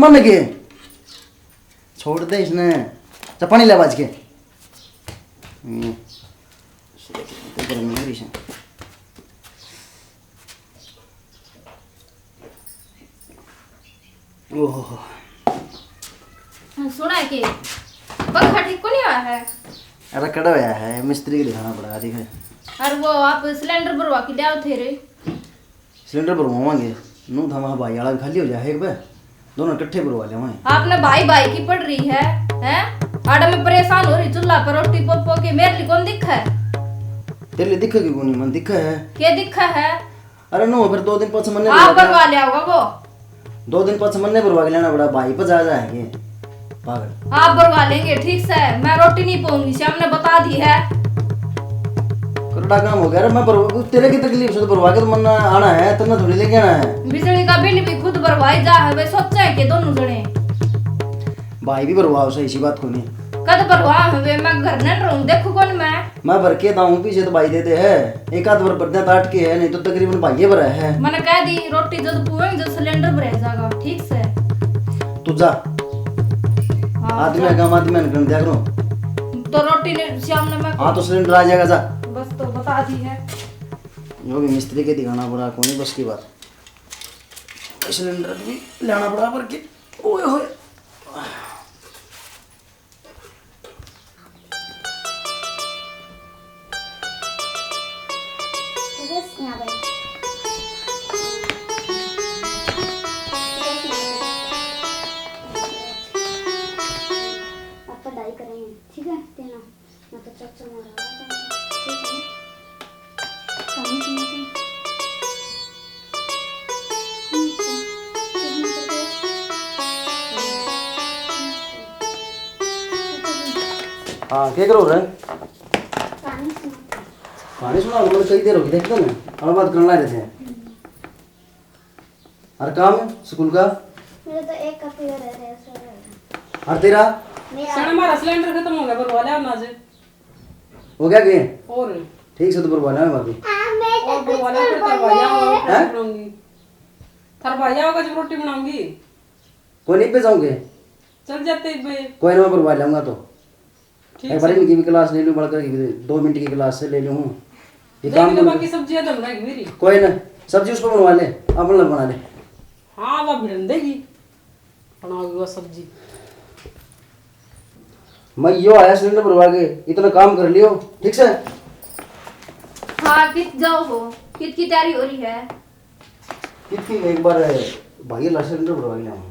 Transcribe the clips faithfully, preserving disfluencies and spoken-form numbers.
मन लगे। छोड़ दे इसने। जा पानी ले बाज के। हम्म। तो गर्मी हो रही है। ओहो। सुना है कि पंखा ठीक को नहीं हुआ है? अरे कड़ा होया है, मिस्त्री के दिखाना पड़ा, ठीक है। और वो आप सिलेंडर भरवा के ले आओ थे रे। सिलेंडर भरवावांगे, नू था वहाँ भाई वाला भी खाली हो जाए एक बार, दोनों इकट्ठे भरवा लेवांगे। आपने भाई भाई की पड़ रही है, हैं? आड़ा मैं परेशान हो रही, चूल्हा पर रोटी पो पो के, मेरे लिए कौन दिखा है? तेरे लिए दिखेगी कौन, मन दिखा है। क्या दिखा है? अरे नो, फिर दो दिन पाछे मन्ने आप भरवा के भरवा ले आओगा वो। दो दिन पाछे मन्ने भरवा के लेना पड़ा, भाई पे जा जाएंगे। पागल। आप भरवा लेंगे, ठीक से। मैं रोटी नहीं पाऊंगी, श्याम ने बता दी है। करड़ा काम हो गया रे, मैं भरवा, तेरे की तकलीफ से तो भरवा के तो मन्ना आना है, तन्ने थोड़ी लेके आना है। बिजली का बिल भी खुद भरवाई जा है, वे सोचे हैं कि दोनों जने। भाई भी भरवाओ, सही सी बात को नहीं। कद भरवा है वे, मैं घर नहीं रहूं, देखू कौन मैं। मैं भर के दाऊं, पीछे तो भाई देते हैं, एक आध बार भर दे ताट के है, नहीं तो तकरीबन भाई ये भरा है। मैंने कह दी, रोटी जद पुएंगे, जद सिलेंडर भरा जाएगा, ठीक से। तू जा। हाँ, आदमी जा। काम आदमी ने करने दिया करो। तो रोटी ने, श्याम ने मैं हाँ, तो सिलेंडर आ जाएगा, जा। बस तो बता दी है। वो भी मिस्त्री के दिखाना पड़ा, कोनी बस की बात। सिलेंडर भी लेना पड़ा भर के। ओए होए। बस यहाँ पे। बस यहाँ पे। अब पढ़ाई करेंगे, ठीक है? तीनों। मैं तो चाचा मारा, ठीक है? कहानी सुनाते हैं। हाँ, क्या करो रे? कहानी सुनाते हैं। कहानी सुना, मैंने कई देर होगी, देखते ना, और बात करना रहते हैं। और काम स्कूल का? मेरा तो एक कॉपी और है, सर। और तेरा? मेरा सर, हमारा सिलेंडर खत्म हो गया, भरवा ले ना आज। हो गया के? और? ठीक से तो भरवा ले भाभी। हाँ, मैं तो और भरवा ले, फिर तेरा भाई आओगा, हैं? रोटी बनाऊंगी। थारा भाई आओगा जब रोटी बनाऊंगी। कोई नहीं पे जाऊंगे? चल जाते बे। कोई ना, मैं भरवा लाऊंगा तो। ठीक एक बार है। इनकी भी क्लास ले लूं, बड़कर की भी दो मिनट की क्लास से ले लूं। ये देख काम ले, तो बाकी सब्जियां दम रहेगी मेरी। कोई ना, सब्जी उस पर बनवा ले, अपन लग बना ले। हाँ, वो भिड़न देगी, बनाओगी वो सब्जी। मैं यो आया सिलेंडर भरवा के, इतना काम कर लियो, ठीक से? हाँ, कित जाओ हो, कित की तैयारी हो रही है? कित की एक बार भाई ला सिलेंडर भरवा के लाऊं।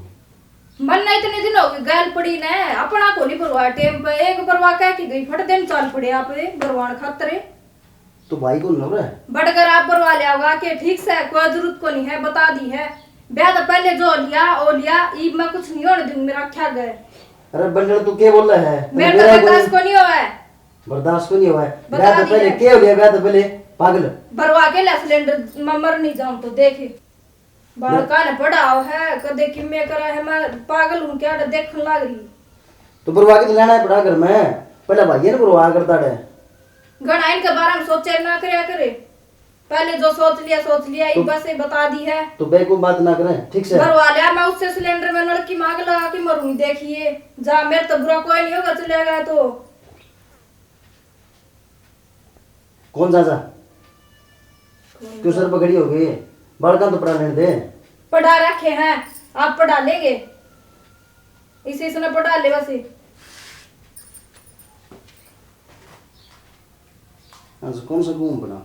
मन ना इतने दिन हो गए गैल पड़ी ने, अपना को नहीं भरवा टेम पे, एक भरवा कह के गई, फट दिन चाल पड़े आप भरवान खातर। तो भाई कौन लग रहा है? बड़कर आप भरवा ले आओगा के ठीक से, कोई जरूरत को नहीं है, बता दी है। ब्याह तो पहले जो लिया, ओ लिया, ईब मैं कुछ नहीं होने दूंगी, मेरा क्या गए। अरे बंडल, तू क्या बोल रहा है? मेरे तो मेरा बर्दाश्त कोई को नहीं हुआ है। बर्दाश्त को नहीं हुआ है। बता ब्याह तो दी पहले है। क्या हो गया? ब्याह तो पहले पागल। भरवा के ला सिलेंडर, मैं मर नहीं जाऊं तो देख। बालका ने पढ़ाओ है, कदे किम्मे करा है, मैं पागल हूँ क्या, देखने लाग रही। तो बुरवा के तो लेना है पड़ा घर में, पहले भाई ने बुरवा करता है। घणा इनके बारे में सोचे ना करया करे, पहले जो सोच लिया, सोच लिया, तो, बस ये बता दी है। तो बेवकूफ बात ना करें, ठीक से? भरवा लिया मैं उससे सिलेंडर में, नलकी में आग लगा के मरूंगी, देखिए। जा, मेरे तो बुरा कोई नहीं होगा, चलेगा तो। कौन चाचा? क्यों सर पकड़ी हो गई? बालका तो पढ़ा लेने दे। पढ़ा रखे हैं, आप पढ़ा लेंगे। इसे इसने पढ़ा ले बस। आज कौन सा घूम बना?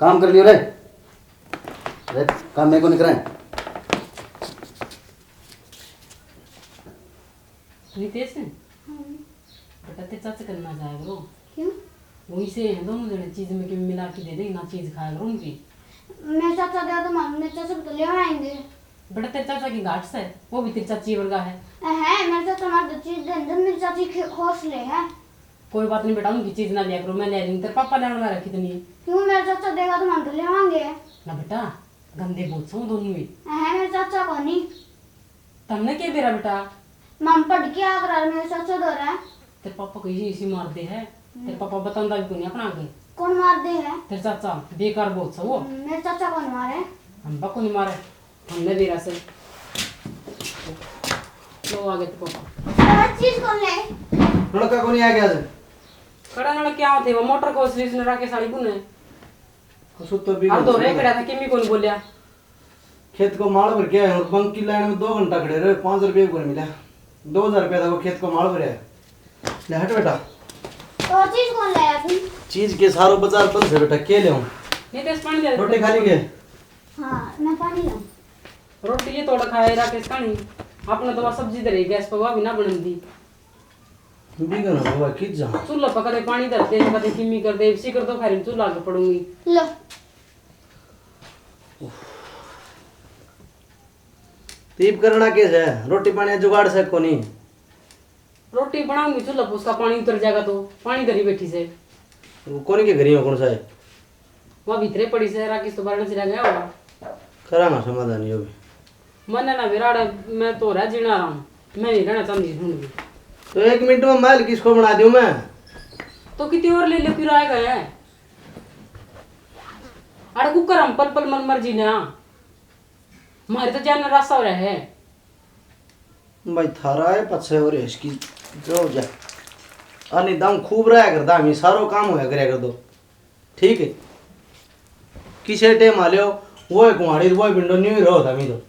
काम कर लियो रे। अरे, काम मैं को नहीं कराए। रितेश, हाँ। बेटा, तेरे चाचा कन्ना जाया करो। क्यों? वही से हैं दोनों जने, चीज में के मिला के दे दे ना, चीज खाया करो उनकी। मेरे चाचा दे तो मालूम, मेरे चाचा को तो ले आएंगे। बेटा, तेरे चाचा की घाट से, वो भी तेरी चाची वर्गा है। हैं, मेरे चाचा मार तो चीज दे दे, मेरी चाची खे-, खोस ले है। कोई बात नहीं बेटा, उनकी चीज ना लिया करो, मैं ले लूंगी। तेरे पापा ने अड़वा रखी इतनी। क्यों, मेरे चाचा देगा तो हम तो लेवांगे। ना बेटा, गंदे बहुत सो दोनों ही। हैं, मेरे चाचा को नहीं। तन्ने के बेरा बेटा? मम पढ़ के आ करा मेरे चाचा दो रहा। तेरे पापा को इसी, इसी मार दे है। हम्म। तेरे पापा बतांदा भी कोनी अपना आगे। कौन मार दे है? तेरे चाचा, बेकार बहुत सा वो। हम्म, मेरे चाचा कौन मारे? हम बा कोनी मारे। हमने बेरा से। लो, आ गए तो पापा। चीज कौन ले? लड़का को नहीं आ गया आज? कड़ा नल क्या थे, वो मोटर को सीज ने राके साड़ी कुने। सुतो भी अब तो रे कड़ा था, किमी कौन बोलिया? खेत को माल भर के आए और बंक की लाइन में दो घंटा खड़े रहे, पाँच रुपये को नहीं मिला। दो हजार रुपया था वो खेत को माल भरया है। ले हट बेटा। और चीज कौन लाया तू? चीज के सारो बाजार बंद से बेटा, के ले आऊं? नहीं तो इस पानी दे दे। रोटी खा ली के? हाँ, मैं पानी लाऊं। रोटी ये थोड़ा खाए राकेश कहानी। आपने तो वह सब्जी धरी गैस पर, वह भी ना बनन दी। भी करना बाबा, कित जा। चूल्हा पर कदे पानी धर दे, कदे किमी कर दे, इसी कर दो, फिर चूल्हा के पड़ूंगी। लो। तीब करना के है, रोटी पानी जुगाड़ से कोनी। रोटी बनाऊंगी, चूल्हा पर उसका पानी उतर जाएगा तो। पानी धरी बैठी से। वो कौन के घरी हो, कौन सा है? वहाँ भीतरे पड़ी से, राकेश तो बारण से रह गया होगा। करांगा समाधान यो भी। मन्ने ना विराट, मैं तो रह जीना रहा हूँ, मैं नहीं रहना चाहती हूँ भी। तो एक मिनट में महल किसको बना दूं मैं? तो कितनी और ले ले, फिर आएगा है। अरे कुकर हम पल पल मर मर जीना। मारे तो जान रास्ता हो रहा है। भाई थारा है पछे और इसकी जो जा। अने दाम खूब रहा करता, हम सारो काम होया करया कर दो। ठीक है। किसे टेम आ लियो, वो एक कुहाड़ी, वो बिंडो न्यू ही रहो था मी तो।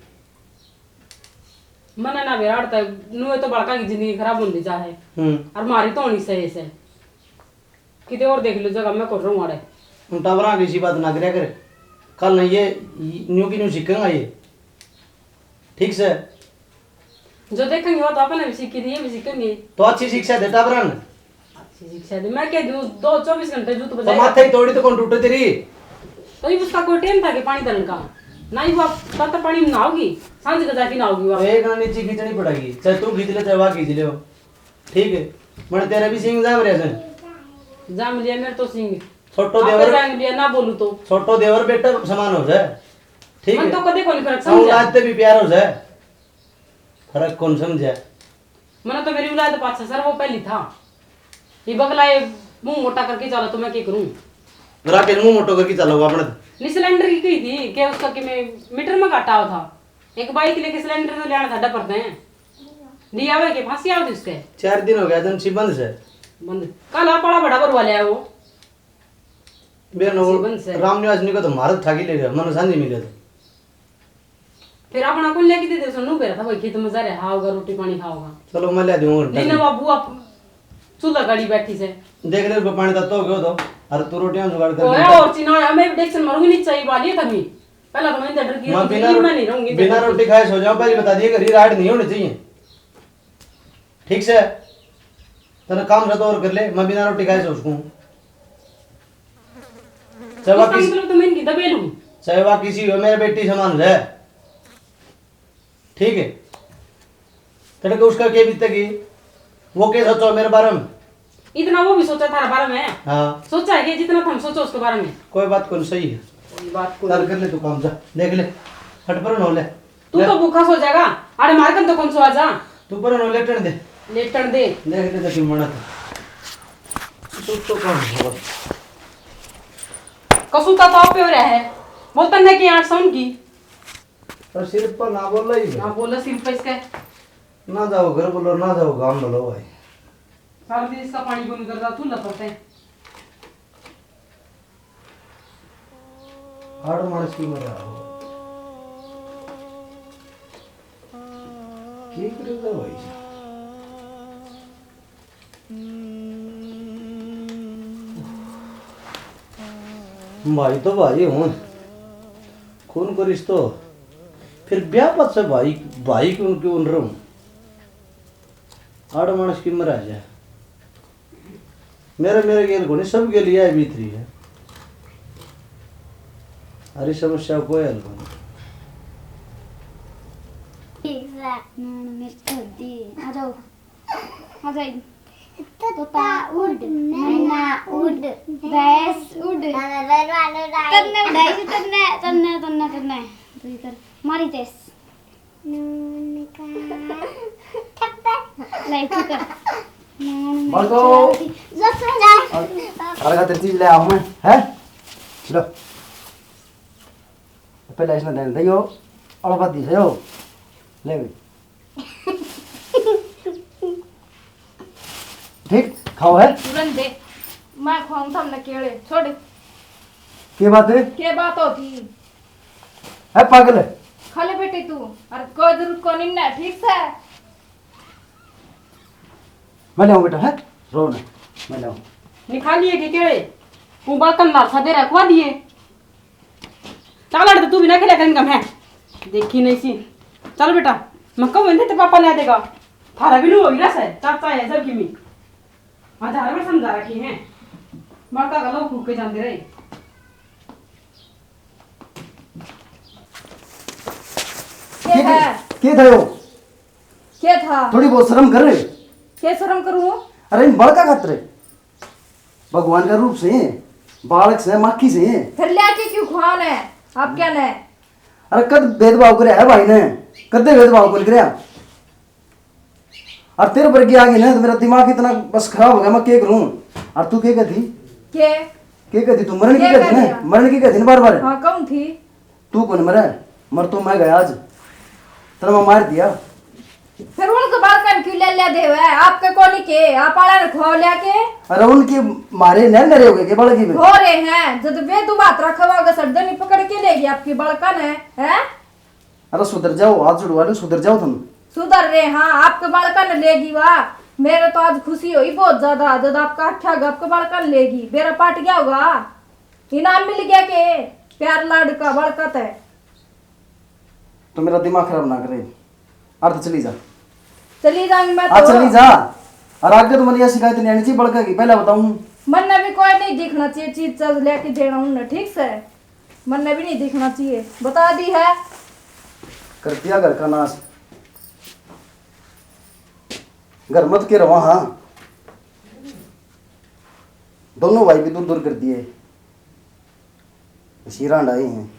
मने ना विराट था, नुए तो बड़का की जिंदगी खराब होने जा है। हम्म। और मारी तो होनी सही से। किते और देख लो जगह, मैं कर रहूं आड़े। उन टाबरा की इसी बात ना करया कर। कल नहीं ये, ये न्यू की न्यू सीखेंगा ये। ठीक से। जो देखेंगे वो तो अपन भी सीखेंगे, ये भी सीखेंगे। तो अच्छी शिक्षा दे टाबरा ने। अच्छी शिक्षा दे। मैं कह दूं, दो चौबीस घंटे जूत तो बजाए। माथे ही तोड़ी तो कौन टूटे तेरी? तो ये उसका कोई टेम था कि पानी धरन का? ना ही वो तब तक पानी में नहाओगी, सांझ के जाके नहाओगी वो। तो एक ना नीचे खींचनी पड़ेगी, चाहे तू खींच ले, चाहे वह खींच ले। ठीक है, मैंने तेरे भी सिंग जाम रहे हैं। जाम लिया मेरे तो सिंग। छोटो आपे देवर। जाम लिया ना बोलूं तो। छोटो देवर बेटा समान हो जाए। ठीक मन है। तो कदे कोनी फर्क समझा। औलाद ते भी प्यार हो जाए। फर्क कौन समझा? मने तो मेरी औलाद पाछे सर वो पहली था। ये बगला ये मुंह मोटा करके चला तो मैं क्या करूं? राकेश मुंह मोटो करके चला वो अपने। नहीं सिलेंडर की कही थी कि उसका कि मैं मीटर में काटा हुआ था। एक बाइक लेके सिलेंडर तो लेना था डपर ते। लिया हुआ के फांसी आवती उसके। चार दिन हो गया एजेंसी बंद से। बंद। कल आप बड़ा बड़ा भरवा लिया वो। बेन वो बंद से। राम निवास निको तो मारत ठाकी ले गया, मनो सांझी मिले तो। फिर अपना कौन लेके दे दे, उसने नू बेरा था, भाई खेत में जा रहा, आओगा, रोटी पानी खाओगा। चलो, मैं ले दूंगा घंटा दिन दिन। बाबू आप चूल्हा गाड़ी बैठी से। देख ले, उसको पानी तत्तो हो गयो तो, अरे तू रोटियां जुगाड़ कर ओए, ले। और चिना, मैं भी डेक्सन मारूंगी, नहीं चाहिए वाली है तभी। पहला तो मैं इधर डर गई, मैं बिना मैं रो-, नहीं रहूंगी बिना इधर। रोटी खाए सो जाओ, पहले बता दिए, घर ही राड नहीं होनी चाहिए। ठीक से, तने काम से तो और कर ले, मैं बिना रोटी खाए सो सकूं। चाहे वह इसका किस-, मतलब तो मैं इनकी दबेलू। चाहे वह किसी हो, मेरे बेटी समान है। ठीक है, तेरे को उसका क्या बीतेगी, वो क्या सोचा मेरे बारे में? इतना वो भी सोचा थारे बारे में? हाँ। सोचा है कि जितना तुम सोचो उसके बारे में? कोई बात कौन सही है। कोई बात कौन। चल कर ले तू काम, जा देख ले, हट पर हो ले। तू ले। तो भूखा सो जाएगा, अरे मार कन तो कौन सो आ जा। तू पर हो, लेटन दे। लेटन दे। देख ले तो क्यों मना था। तू तो काम हो। कसूता तो पे हो रहा है, बोलता नहीं कि आठ सौ की। और सिर पर ना बोला ही ना बोला सिर पर इसका। ना जाओ घर बोलो, ना जाओ गांव बोलो भाई। सारा दिन इसका पानी को निकल रहा, तू लपट है। आठ माणस की मरा हो। की करेगा भाई? भाई तो भाई हूँ, खून को रिश्तो। फिर ब्याह पद से भाई, भाई क्यों, क्यों रहूं? आड़ माणस की मरा जा। मेरे, मेरे गेल कोनी, सब गेल यह बीत रही है। अरे समस्या कोई हल कोनी। नून मिर्च हल्दी, आ जाओ, आ जाओ। तोता उड़, मैना उड़, भैंस उड़। तन्ने उड़ाई थी, तन्ने, तन्ने, तन्ने, तन्ने। तू इधर, मारी तेस। नून का थप्पड़। लाइक कर। नून बोल दो। मिर्च हल्दी। जब से जा। और, और अगर तेरी चीज ले आऊं मैं, हैं? लो। पहले इसने देने दे यो, और बात दी से यो। ले भाई। ठीक, खाओ है। तुरंत दे। मैं खुआऊं थमने केले, छोड़। के बात है? के बात होती? है पागल है? खा ले बेटे तू। अरे कोई जरूरत कोनी ना, ठीक से? मैं ले आऊं बेटा, है? रो ना, मैं ले आऊं। निकाल लिए के केले? तू बातन लाल सा दे रखवा दिए। चल, अड़ तू भी ना खेला कर इनका मैं। देखी नहीं सी। चल बेटा, मैं कहूँ इनते पापा ले देगा। थारा भी नहीं होगी ना सर, चाचा है जब की मी। हजार बार समझा रखी है। माता का लोग फूक के जाते रहे। के के, है? के था यो? के था? थोड़ी बहुत शर्म कर। के शर्म करूँ? अरे इन बड़का खातर भगवान का रूप से, बालक से, माखी से। फिर लेके क्यों खुआने? आप क्या ने? अरे कद भेदभाव करे है भाई ने? कदे भेदभाव कौन करे? और तेरे वर्गी आ गई ना तो मेरा दिमाग इतना बस खराब हो गया, मैं के करूं? और तू के कहती? के? के कहती तू? मरण की के कहती कह ना? दिया? मरण की कहती ना बार बार? हाँ, कम थी। तू कौन मरे? मर तो मैं गया आज। तेरा मैं मार दिया। फिर उनको बालकन क्यों ले ले देवे? आपके कोनी के? आप आला ने खो लिया के? अरे उनके मारे नहर नरे हो गए के बालक ही में? हो रहे हैं। जब वे दो बात रखवा के सर दनी पकड़ के लेगी आपकी बालकन है, हैं? अरे सुधर जाओ, हाथ जुड़वा लो, सुधर जाओ तुम। सुधर रहे हाँ, आपके बालकन लेगी वा। मेरे तो आज खुशी हुई बहुत ज्यादा, जब आपका आख्या आपके बालकन लेगी। बेरा पाट गया होगा, इनाम मिल गया के? प्यार लाड का बालका तै। तो मेरा दिमाग खराब ना करे। और तो चली जा। चली जाऊंगी मैं आ, तो। चली जा। और आगे तो मैंने यह शिकायत नहीं आनी चाहिए बड़का की, पहला बताऊं। मन्ने भी कोई नहीं दिखना चाहिए, चीज चाज लेके देना उनने, ठीक से? मन्ने भी नहीं दिखना चाहिए, बता दी है। कर दिया घर का नाश। घर मत के रवा, हाँ। दोनों भाई भी दूर दूर कर दिए। हीरा आई हैं।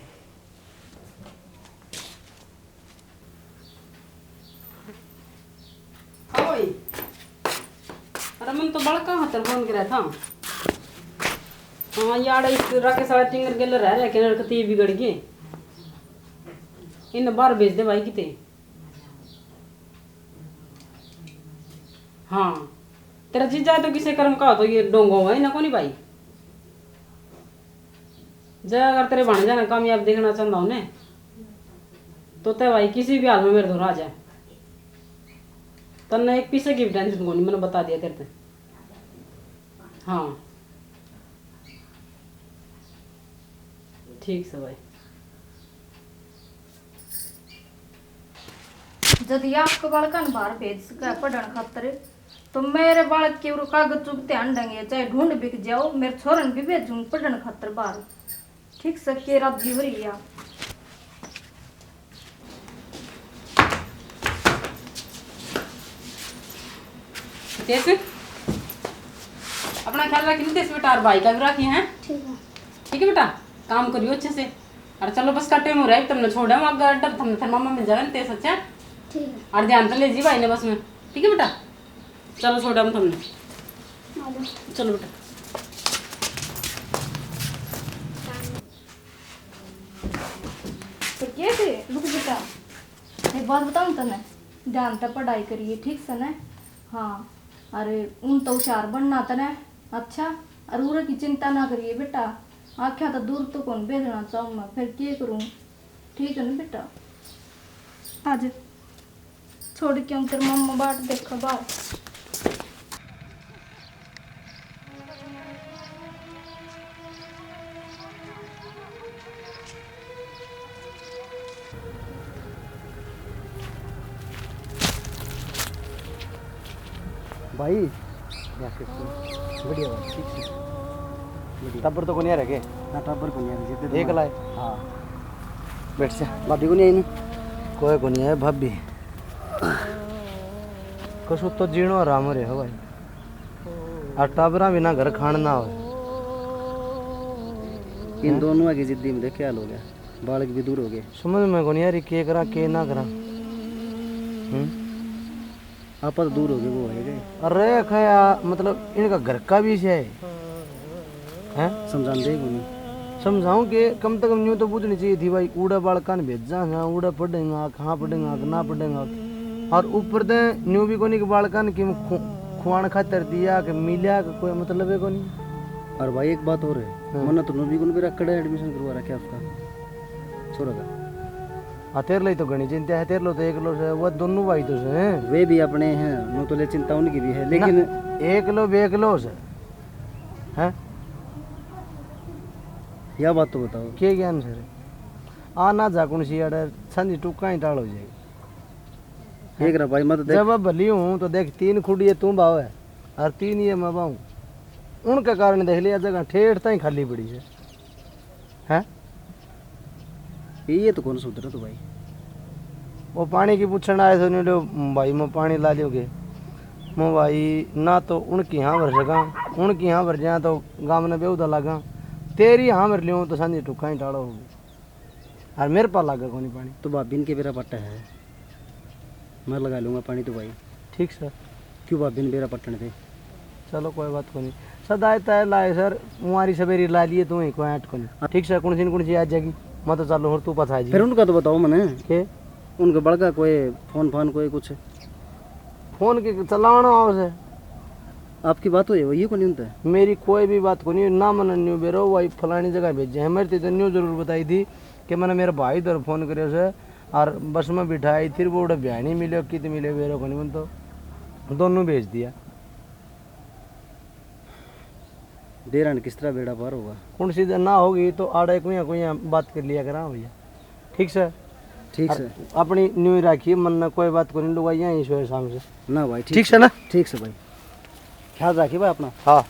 हाँ भाई। अरे मन तो बड़का खातर फोन करा था। हाँ यार, इस राकेश वाला टिंगर गेलर रह रहे के लड़कती बिगड़ गए। इन बाहर भेज दे भाई किते। हाँ, तेरा जीजा तो किसे कर्म का हो तो ये डोंगो है ना कोनी भाई। जै अगर तेरे भाणजा ने कामयाब देखना चाहता हूँ ने, तो तै भाई किसी भी हाल में मेरे धोरा आ जा। तन्ने एक पैसे की भी टेंशन कोनी, मैंने बता दिया तेरे ते। हाँ, ठीक से भाई। जद ये आपके बालका ने बाहर भेज सके पढ़न खातर, तो मेरे बालक के ऊपर कागज चुगते आन देंगे, चाहे ढूंढ बिक जाओ, मेरे छोरन भी भेजूंगी पढ़न खातर बाहर। ठीक से के राजी हो रही है। हितेश, अपना ख्याल रख हितेश बेटा, और भाई का भी रखी हैं। ठीक है। ठीक है बेटा, काम करियो अच्छे से। और चलो बस का टाइम हो रहा है, तुमने छोड़ा हूँ, अगर डर तुमने फिर मामा मिल जाएगा हितेश। अच्छा, ठीक है। और ध्यान तो ले जी भाई ने बस में। ठीक है बेटा, चलो छोड़ा हम तुमने। चलो बेटा। तो के थे? रुक बेटा, एक बात बताऊं तने, ध्यान तै पढ़ाई करिए, ठीक से ना? हाँ, अरे उन तो होशियार बनना तने। अच्छा, अरे उरे की चिंता ना करिए बेटा, आख्या तो दूर तो कौन भेजना चाहूँ मैं, फिर के करूँ? ठीक है ना बेटा? आज छोड़ के आऊं, तेरे मम्मा बाट देखा बाहर। भाई, बढ़िया भाई, ठीक है। बढ़िया। टब्बर तो कोनी आ रखे? ना, टब्बर कोनी आ रखे, जिद्द एक तो लाए। हाँ। बैठ जा। भाभी कोनी आई ना? कोई कोनी है भाभी। कसु तो जीणो हराम हो रहा भाई। और टाबरा बिना घर खान ना हो। इन हैं? दोनों की जिद्दी में देख क्या हाल हो गया, बालक भी दूर हो गए। समझ में कोनी आ रही के करा के ना करा। हम्म? आपा तो दूर हो गए, वो है गए। अरे खया, मतलब इनका घर का भी से है। हैं? समझाते ही कोनी। समझाऊं कि कम से कम न्यू तो बूझनी चाहिए थी भाई, उड़े बालकान भेजा है, उड़े पढ़ेगा, कहाँ पढ़ेगा, कि ना पढ़ेगा। और ऊपर ते न्यू भी कोनी कि बालकान कि खु-, खुआन खातर दिया कि मिला कि कोई मतलब है कोनी। और भाई एक बात और है, हाँ। मन्ने तो न्यू भी कोनी बेरा कड़े एडमिशन करवा रखा उसका, छोरा का। हाँ, तेरे लिए तो घनी चिंता है, तेरे लो तो एक लो से, वो दोनों भाई तो से हैं। वे भी अपने हैं, न्यू तो ले चिंता उनकी भी है, ना, लेकिन एक लो बेकलो से, हैं? या बात तो बताओ। के ज्ञान सर? आ ना जा कौन सी अड़े, सांझी टुक्का ही टाल हो जाएगी। देख रहा भाई, मैं तो देख जब अब भली हूँ तो देख, तीन खुड़िए तू भाव है और तीन ये मैं बाऊँ। उनके कारण देख लिया, जगह ठेठ ताई खाली पड़ी है। हैं? ये तो कौन सुधरा तो भाई? वो पानी की पूछण आए थे, उन्होंने, "भाई, मैं पानी ला लियोगे?" मैं, "भाई, ना तो उनकी हाँ भर सका, उनकी हाँ भर जाए तो गाम ने बेहूदा लगा, तेरी हाँ भर लियो तो सांझी टुक्का ही टालो होगी।" और मेरे पा लागा कोनी पानी। तो भाभी ने के बेरा पट्टा है, मैं लगा लूँगा पानी तो भाई। ठीक सर। क्यों भाभी ने बेरा पट्टन पे? चलो कोई बात कोनी। सदाए तय लाए सर, मुआरी सवेरी ला लिए तू ही कोई ऐट कोनी। ठीक सर, कौन सी न कौन सी आ जाएगी। मैं तो चलो और तू पछा जी। फिर उनका तो बताओ मने। के? उनके बड़का कोई फोन फान कोई कुछ? फोन के चलावना हो से। आपकी बात हुई है, वो ये कोनी उनते? मेरी कोई भी बात कोनी, ना मन न्यू बेरो भाई फलानी जगह भेजे हैं। मेरे तो न्यू जरूर बताई थी कि मैंने मेरे भाई इधर फोन करे से और बस में बिठाई, फिर वो उड़े बयानी मिले, कित मिले, बेरो कोनी मन तो दोनों भेज दिया। देरान किस तरह बेड़ा पार होगा? कौन सी ना होगी तो आड़े कोई कोई बात कर लिया करा भैया। ठीक से? ठीक और से। अपनी न्यू ही राखिए, मन ना कोई बात कोनी, लुगाइयाँ ही सोए शाम से। ना भाई, ठीक ठीक से ना? ठीक से भाई, ख्याल रखिए भाई अपना। हाँ।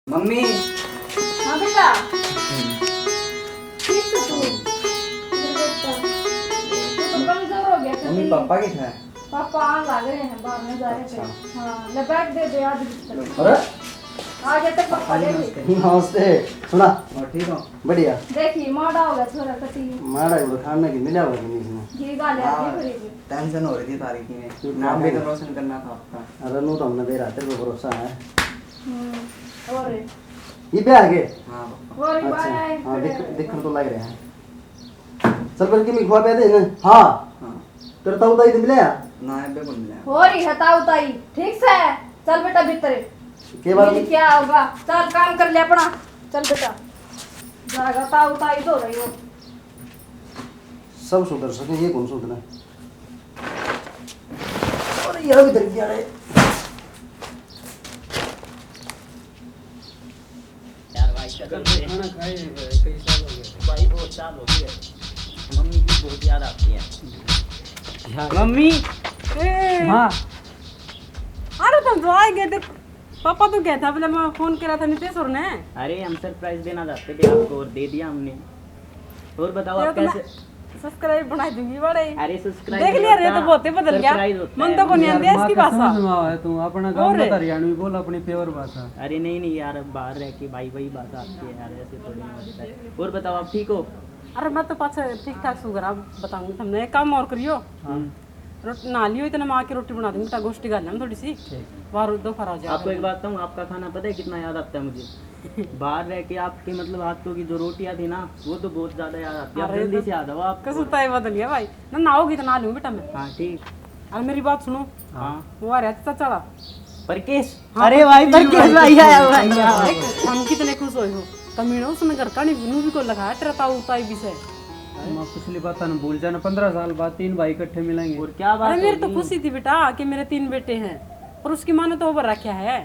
मम्मी। हाँ बेटा। ठीक है तू। मेरा बेटा। तू तो कमजोर हो गया था मम्मी, तेरी। पापा किथे हैं? पापा आन लग रहे हैं, बाहर में जा रहे थे। अच्छा। हाँ, ले बैग दे दे आधी बिस्तर। अरे? आ गया तक पापा ले गए। नमस्ते। सुना? और ठीक हो? बढ़िया। देखिए, माड़ा हो गया छोरा कटी। माड़ा ही खाने की मिला होगा कि नहीं इसने? घी खा लिया, हाँ, घी खरीद। टेंशन हो रही थी तारीख में। क्यों नाम भी तो रोशन करना था आपका। अरे, नू तो हमने दे रहा, तेरे पे भरोसा है। हम्म, और? ये पे आ गए? हाँ, पापा। और ये अच्छा, बाहर आए, हाँ, खड़े दिख, हैं। दिखण तो लग रहे हैं। चल, बल्कि मैं खुआ पे दे ना। हाँ। हाँ। तेरे ताऊ ताई तो मिले हैं? ना, अबे कौन मिला? हो रही है ताऊ ताई, ठीक से? चल बेटा भीतर। के बात? मिल क्या होगा? चल काम कर ले अपना। चल बेटा। जाएगा ताऊ ताई तो रही हो। सब सुधर सके, ये कौन सुधरा? अरे यार, इधर क्या है? यार भाई, कसम से। खाना खाए हैं भाई, कई साल हो गए। भाई, बहुत साल हो गए। मम्मी की बहुत याद आती है। यार। मम्मी। ए। माँ। अरे, तुम तो आ गए, देख। पापा तो कहता, बोले, मैं फोन करा था नितेश और ने। अरे, हम सरप्राइज देना चाहते थे आपको और दे दिया हमने। और बताओ, आप कैसे? सब्सक्राइब बना दूंगी बड़े। अरे, सब्सक्राइब देख लिया रे, तो बहुत ही बदल गया। मन तो को नहीं आंदी इसकी भाषा। समझ में आवे तू, अपना गांव में तो हरियाणवी बोल, अपनी प्योर भाषा। अरे नहीं, नहीं यार, अब बाहर रह के भाई, वही भाषा आती है यार, ऐसे थोड़ी ना होता है। और बताओ, आप ठीक हो? अरे, मैं तो पाछे ठीक ठाक सू, घर बताऊंगी तुमने। एक काम और करियो। हाँ। रोट-, नहा लियो, इतने माँ की रोटी बना दूंगी, बेटा, गोश्ती कर लेना थोड़ी सी। ठीक। बाहर दोपहर आ जाए। आपको एक बात बताऊँ, आपका खाना पता है कितना याद आता है मुझे? बाहर रह के आपके, मतलब, हाथों की जो रोटियाँ थी ना, वो तो बहुत ज्यादा याद आती है। आप अरे, जल्दी तो से आ जाओ आप। कसम ताई बदल गया भाई। ना नहाओगी तो नहा लूँ बेटा मैं। हाँ, ठीक। और मेरी बात सुनो। हाँ। वो आ रहा था चाला। पर किस? हाँ, अरे भाई, पर किस भाई आया भाई? देख, हम कितने खुश होए हो। कमीना, उसने घर का नहीं, नू भी को लगा, तेरा ताऊ ताई भी से। माँ, पिछली बात ना भूल जाना, पन्द्रह साल बाद तीन भाई इकट्ठे मिलेंगे। और क्या बात अरे, मेरी तो होगी? खुशी थी बेटा कि मेरे तीन बेटे हैं, पर उसकी माँ ने तो ओवर रखा है।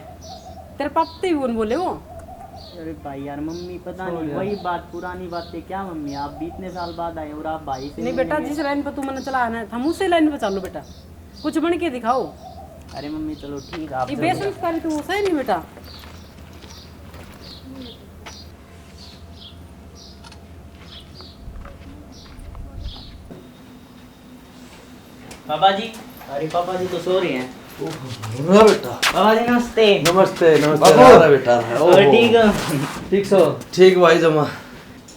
तेरे पापा ते भी बोले वो। अरे भाई यार, मम्मी पता नहीं, वही बात, पुरानी बातें। क्या मम्मी, आप भी इतने साल बाद आए और आप भाई से नहीं मिलने बेटा, गए? जिस लाइन पर तू मैंने चला है ना, हम उसी लाइन पर चालो बेटा, कुछ बन के दिखाओ। अरे मम्मी, चलो ठीक, आप ये जो बेसंस्कारी तू सही नहीं बेटा। पापा जी। अरे पापा जी तो सो रहे हैं। ओहो, बेटा। पापा जी नमस्ते। नमस्ते, नमस्ते। बाबू। अरे बेटा। और ओहो। ठीक हो? ठीक सो? ठीक भाई जमा।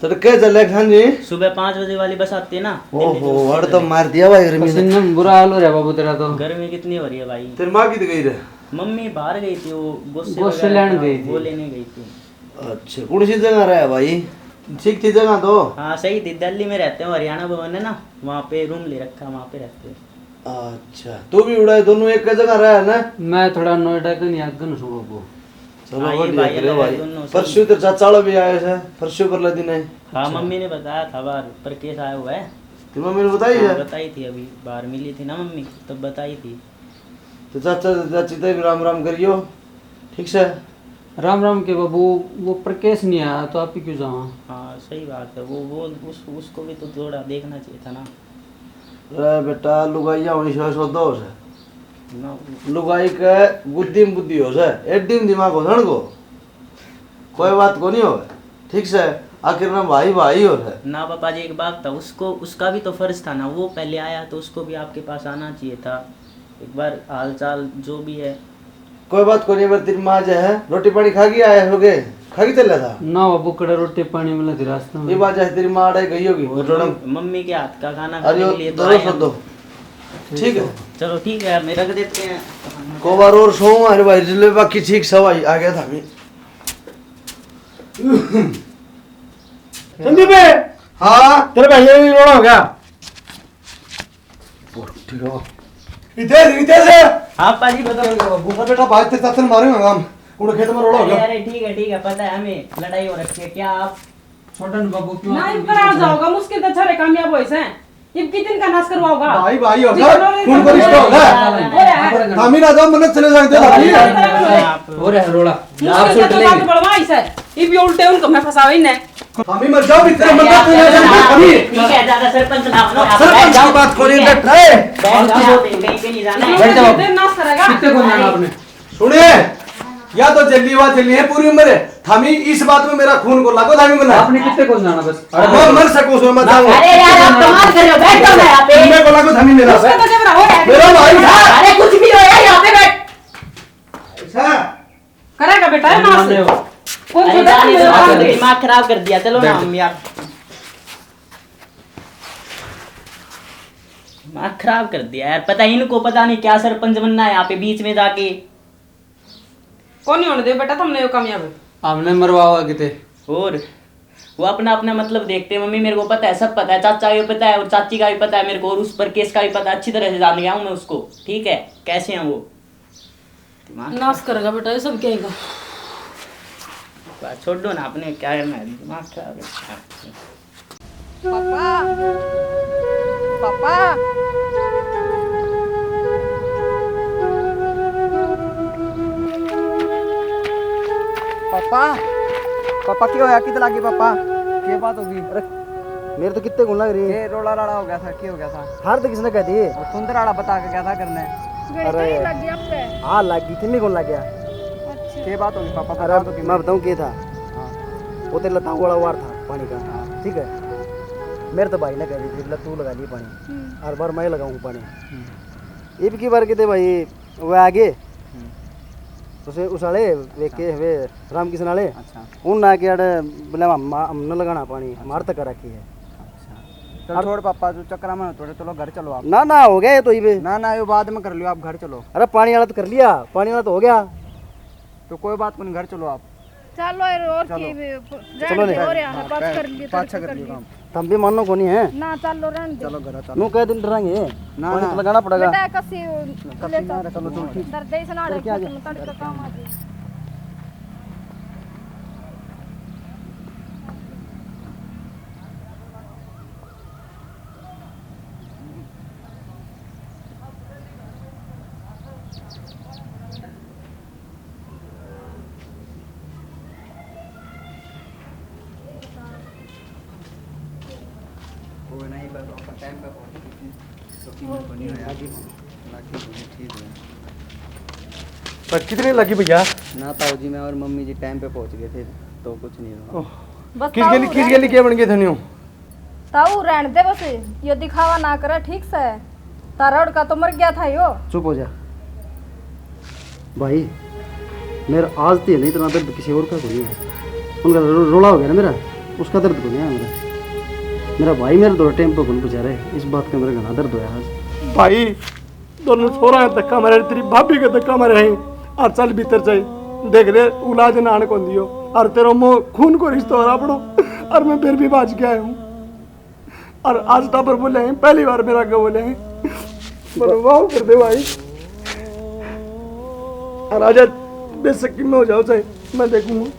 तो क्या चले खान जी? सुबह पाँच बजे वाली बस आती है ना, दिल्ली ओहो, से। अड़ तो मार दिया भाई गर्मी ने। पसीने में बुरा हाल हो रहा बाबू तेरा तो। गर्मी कितनी हो रही है भाई। तेरी माँ कित गई रे? मम्मी बाहर गई थी, वो गोसे गोसे वगैरह लेने का, गई थी। वो लेने गई थी। अच्छा, कौन सी जगह रहा भाई? ठीक थी जगह तो? हाँ, सही थी। दिल्ली में रहते हैं, हरियाणा भवन है ना, वहाँ पे रूम ले रखा है, वहाँ पे रहते हैं। अच्छा, तू भी उड़ा है, दोनों एक जगह रहा है ना? मैं थोड़ा नोएडा के नहीं, आगे न सुनो वो। चलो, हाँ, ये बढ़िया भाई करे अलग है भाई। दोनों, सही। परसों तेरे चाचा वाला भी आया है, परसों परले दिन है। हाँ, अच्छा। मम्मी ने बताया था बाहर, पर केस आया हुआ है। तेरी मम्मी ने बताई हाँ, है? बताई थी, अभी बाहर मिली थी ना मम्मी, तब बताई थी। तो चाचा चाची तै भी राम राम करियो, ठीक से? राम राम के बाबू, वो प्रकेश नहीं आया तो आप ही क्यों जावा? हाँ, सही बात है, वो वो उस उसको भी तो थोड़ा देखना चाहिए था ना। रे बेटा, लुगाइया होनी से सौदा हो से। ना। लुगाई के बुद्धि में बुद्धि हो से, एडी में दिमाग हो से उनको। कोई बात को नहीं हो, ठीक से? आखिर में भाई भाई हो से। ना पापा जी, एक बात था, उसको, उसका भी तो फर्ज था ना, वो पहले आया तो उसको भी आपके पास आना चाहिए था, एक बार हाल चाल जो भी है। कोई बात कोनी, पर तेरी माँ जो है, रोटी पानी खा के आया होगे, खा के चला था? ना बाबू, कड़ा रोटी पानी मिला थी रास्ते में। ये बात है, तेरी माँ अड़े गई होगी, और घुटड़ा। मम-, मम्मी के हाथ का खाना अरे खाने के लिए तो दोनों आए सो हम। दो। ठीक है। चलो ठीक है, मैं रख देते हैं। कोबार और सो, अरे भाई, जिले बाकी ठीक सवाई आ गया था अभी। संदीप! हाँ? तेरे भाई ने रोड़ा हो गया। ठीक है। रितेश, रितेश! हाँ, पाजी, बताओ। घूमर बेटा, भाई तेरे साथ मारेंगे हम। उन खेत में रोड़ा हो अरे, गया। अरे, ठीक है, ठीक है, पता है हमें, लड़ाई हो रखी है। क्या आप छोड़न बाबू क्यों ना, आप इब करार जाओगा, मुश्किल तो छरे कामयाब होए से। इब कितन का नाश करवाओगा? भाई, भाई, हो इब जा, करो रे, खून को रिश्ता हो जा। हो रहा है। थामी ना जाओ, मन्ने चले जाते अरे, भाई। अरे, अरे, अरे। हो रहा है रोड़ा। मुश्किल से तो बात बढ़वाई से। इब ये उल्टे उनको मैं फंसावे ही नहीं। हमी मर जाओ, इतने मत बात नहीं जान। हमी ठीक है, ज्यादा सरपंच ना बनो, आप सरपंच बैठ जाओ। की बात करिए, ठीक है। डट रहे। बैठ जाओ, आप कहीं पे नहीं जाना है। बैठ जाओ। इधर नाश करेगा। कितने को जाना आपने? सुनिए, या तो जल्दी हुआ, जल्दी है पूरी उम्र है। थामी इस बात में मेरा खून को लागो, थामी मना। आपने कितने को जाना बस? मैं मर सकूं, उसमें मत जाऊं। अरे यार, आप कमाल कर रहे हो, बैठ जाओ ना यहाँ पे। मैं को लागो, थामी मेरा। उसका तो जबरा हो रहा है। मेरा भाई था। अरे कुछ भी हो यार, यहाँ पे बैठ। ऐसा? करेगा बेटा, है ना से। कौन अरे छोटा जाने दो, मेरा आपने भाई? दिमाग खराब कर दिया। चलो ना बैठ। हम यार, दिमाग खराब कर दिया यार। पता, इनको पता नहीं क्या सरपंच बनना है यहाँ पे बीच में जाके। कौन नहीं होने दे बेटा, तुमने यो कामयाब। हमने मरवावा किते। और वो अपना अपना मतलब देखते हैं। मम्मी, मेरे को पता है, सब पता है, चाचा का भी पता है और चाची का भी पता है मेरे को, और उस पर केस का भी पता है, अच्छी तरह से जान गया हूँ मैं उसको। ठीक है, कैसे हैं वो। दिमाग नाश करेगा बेटा, ये सब कहेगा। बस छोड़ो ना, आपने क्या करना है, दिमाग खराब है। पापा, पापा। पापा, पापा, क्या होया? कित लागी पापा? क्या बात होगी? अरे, मेरे तो कितने गुण लग रही है। ये रोला राला हो गया था, क्या हो गया था? हार तो किसने कह दी? और सुंदर आला बता के गया था घर में। अरे। लग गया आपके? हाँ, लग गई। कितनी गुण लग गया? अच्छा। क्या बात होगी पापा? अरे, बता दो कि मैं मैं बताऊँ क्या था? हाँ। वो तेरे लताओं वाला वार था पानी का। हाँ। ठीक है, मेरे तो भाई ने कह दी थी, "ले तू लगा लिए पानी।" हम्म। हर बार मैं लगाऊँ पानी। हम्म। इब की बार किते भाई वो आगे हम्म। उसे, उस वाले वे अच्छा। के वे रामकिशन वाले। अच्छा। उन ना के अड़े बोले, "हम, हमने लगाना पानी, अच्छा। मार तक रखी है।" अच्छा। चल और छोड़ पापा, तू चक्कर में थोड़े, चलो घर चलो आप। ना, ना, हो गया ये तो इबे। ना, ना, ये बाद में कर लियो, आप घर चलो। अरे पानी वाला तो कर लिया, पानी वाला तो हो गया। तो कोई बात नहीं, घर चलो आप। चलो यार, और चलो। की भी, चलो रहने ले। दे, और यार, हाँ, पाछा कर लियो, पाछा कर लियो काम। तुम भी मानो कोनी है। ना, चलो, रहने दे। चलो, घर चलो। नू कह दिन डरांगे। ना, पानी ना। तो लगाना पड़ेगा। बेटा, कसी कसी ले ना, चल। चलो, चलो, ठीक। दर्द है, इस नाड़े चलो, क्या खत्म, तड़के काम आ जाए। कोई नहीं, बस अपन टाइम पे पहुंच गए थे, तो कीमत बनी हो यार। लागी बनी, ठीक है। पर कितनी लगी भैया? ना ताऊ जी, मैं और मम्मी जी टाइम पे पहुंच गए थे, तो कुछ नहीं हुआ। ओह। बस किस ताऊ गली, किस रहने गली दे। के बन गए थे न्यू? ताऊ रहने दे बस, यो दिखावा ना करे, ठीक से। तारा उड़का तो मर गया था यो। चुप हो जा भाई, मेरा आज तो नहीं इतना दर्द किसी और का कोई है। उनका रो-, रोला हो गया ना मेरा। उसका दर्द को नहीं है मेरा। मेरा भाई मेरे दो टाइम पे घुन पहुंचा रहे, इस बात का मेरा घना दर्द होया आज। भाई, दोनों छोरा है धक्का मारे, तेरी भाभी के धक्का मारे हैं। और चल भीतर जाए, देख ले, औलाद नान कौन दियो। और तेरा मो खून को रिश्ता हो रहा अपनो, और मैं फिर भी बाज के आया हूँ। और आज टाबर बोले हैं, पहली बार मेरा आगे बोले हैं। बोलो, वाह कर दे भाई। और राजा, बेशक कि मैं हो जाओ चाहे, मैं देखूंगा।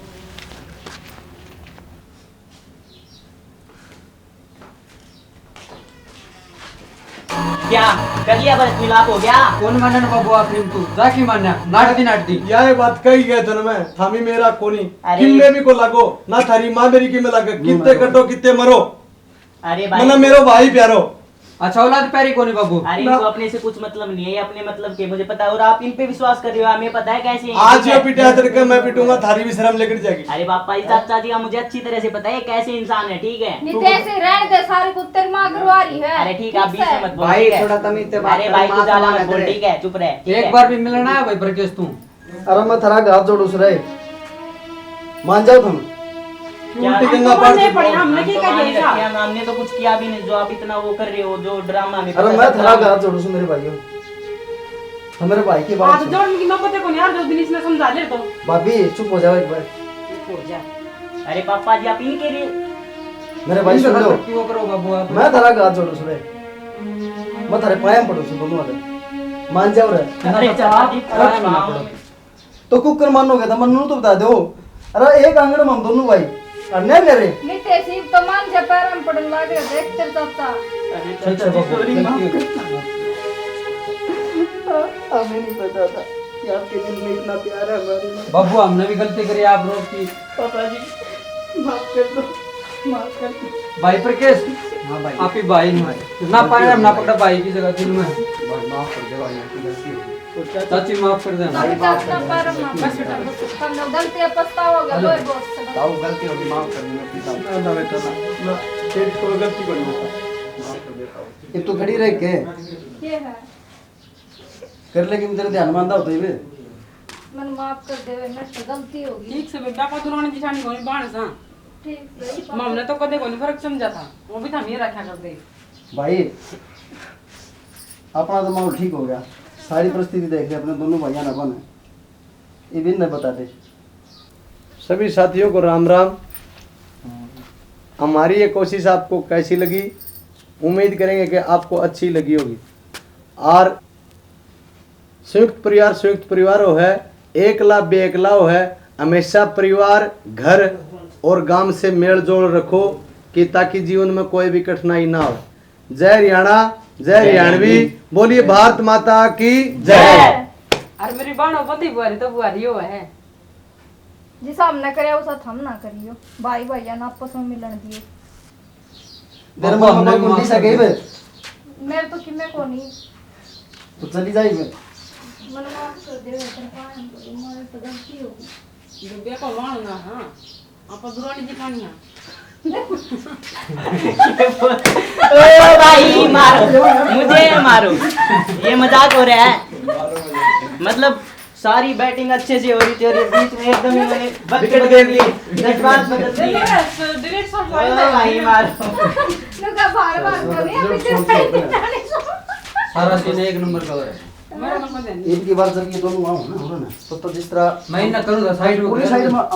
क्या कर लिया, बस मिलाप हो गया? कौन मानन बाबू आखिरी में तू? जा की मानना, नाट दी, नाट दी। या ये बात कही गया जन्म है, थामी मेरा कोनी। अरे। किम्मे भी को लागो, ना थारी माँ मेरी किम्मे लागे, कित्ते कटो, कित्ते मरो। अरे भाई। मना मेरो भाई प्यारो। अच्छा, औलाद प्यारी कोनी बाबू। अरे, ना। इनको अपने से कुछ मतलब नहीं है, ये अपने मतलब के, मुझे पता है। और आप इन पे विश्वास कर रहे हो, हमें पता है कैसे हैं, आज ठीक ये है? पिटा तड़के मैं पिटूंगा, थारी भी शर्म निकल जाएगी। अरे पापा जी, चाचा जी का मुझे अच्छी तरह से पता है कैसे इंसान है, ठीक है? नहीं तो ऐसे रहने दे, सारे कुत्ते माँ करवा रही है। अरे ठीक है, आप बीच में मत बोलो, भाई, ठीक है? थोड़ा तमीज से बात अरे कर, भाई, माँ तू ज्यादा मत बोल, ठीक है? चुप रहे, ठीक है? एक बार भी मिलना है भाई ब्रजेश तू। अरे मैं थारा हाथ जोड़ू सु रे, मान जाओ तुम। क्यों क्या? उल्टी गंगा पार नहीं पड़ी, हमने क्या किया ऐसा? क्या, हमने तो कुछ किया भी नहीं, जो आप इतना वो कर रहे हो, जो ड्रामा में अरे पता मैं चलता थारा है। हाथ जोड़ू सु मेरे भाइयों, हम मेरे भाई की बात हाथ सुनो। जोड़ने की नौबत है कौन यार, जो दिन इसने समझा ले तो। भाभी चुप हो जाओ एक बार। चुप हो जा। अरे पापा जी, आप इनके लिए मेरे भाई इनके सुन लो। साथ क्यों करो बाबू आप? मैं थारा हाथ जोड़ू सु रे, मैं थारे पाया पड़ू सु दोनों वाले, मान जाओ रे। अरे चाचा जी, अरे पाया ना पड़ो। तो कुकर मानोगे तो मन्नू तो बता दो। अरे एक आंगन में हम दोनों भाई। और नहीं मेरे। नहीं ते सीब तो मान जा, पैर में पड़न लाग रहे, देख तेरे चाचा। अरे ठीक है चाचा जी, बाबू, सॉरी, माफ गलती कर हो गई। हमें नहीं पता था कि आपके दिल में इतना प्यार है हमारे लिए। बाबू, हमने भी गलती करी आप लोग की। पापा जी, माफ कर दो, माफ कर दो। भाई प्रकेश, हाँ भाई। आप ही भाई हैं। भाई। ना पाए हम ना पकड़ा भाई की जगह दिल में। भाई माफ कर दे भाई, आपकी गलती हो गई। चाची माफ कर देना। भाई, माफ कर देना। बस बेटा, बस। तुमने गलती है, पछताओगे, हेलो। लोए बहुत से। ताऊ, गलती होगी, माफ कर देना, प्लीज। ना, ना बेटा, ना, ना, तेरी कोई गलती कोनी बेटा। माफ कर देता हूँ। ये तू खड़ी रह के? ये है। कर ले कि तेरे ध्यान में आंदा होता ही वे। मन माफ कर दे, मेरे से गलती होगी। ठीक से बेटा, पा दुरानी जिठानी कोनी बाण सा। ठीक से ही बात। हमने तो कदे कोनी फर्क समझा था, वो भी था मेरा क्या कर दे। भाई, अपना तो माहौल ठीक हो गया, सारी परिस्थिति देख ले, अपने दोनों भाइयों ने बने, ये भी इन्हें बता दे। सभी साथियों को राम राम। हमारी ये कोशिश आपको कैसी लगी? उम्मीद करेंगे कि आपको अच्छी लगी होगी। और संयुक्त परिवार संयुक्त परिवार हो है, एकला बेअकला हो है, हमेशा परिवार, घर और गांव से मेल जोल रखो कि ताकि जीवन में कोई भी कठिनाई ना हो। जय हरियाणा, जय जय हरियाणवी, हिंद। बोलिए भारत माता की जय। जय। अरे मेरी बाणो बंदी बुआरी तो बुआरी हो है। जिसा हमने करया उसा थम ना करियो। भाई भाइया ना आपस में मिलन दियो। तेरे बाबू, मन में हमने कोई माफ गुंडी सा कर गई दिया। बे? मेरे तो किमे को नहीं। तो चली जाई बे। मन माफ कर दे, तेरे पाए हम तो, मारे तो गलती हो गई। जो बेटा मानना, हाँ। आपा दुरानी जिठानिया। ओ भाई, मारो, मुझे मारो, ये मजाक हो रहा है। मतलब, सारी बैटिंग अच्छे से हो रही थी और ये बीच में एकदम इन्होंने बद विकेट बदल गिर दी। दी, जज्बात बदल दी। डिलीट, डिलीट शॉट ओ भाई, मारो। नुका बार बार करो, ये पीछे साइड जाने को। सारा सीन एक नंबर का हो रहा है। मेरा नंबर दे। इनकी बार जब ये दोनों आओ ना, हो ना, तो, तो जिस तरह मैं इन्हें करूँगा, साइड में पूरी करूँगा। साइड में आओ।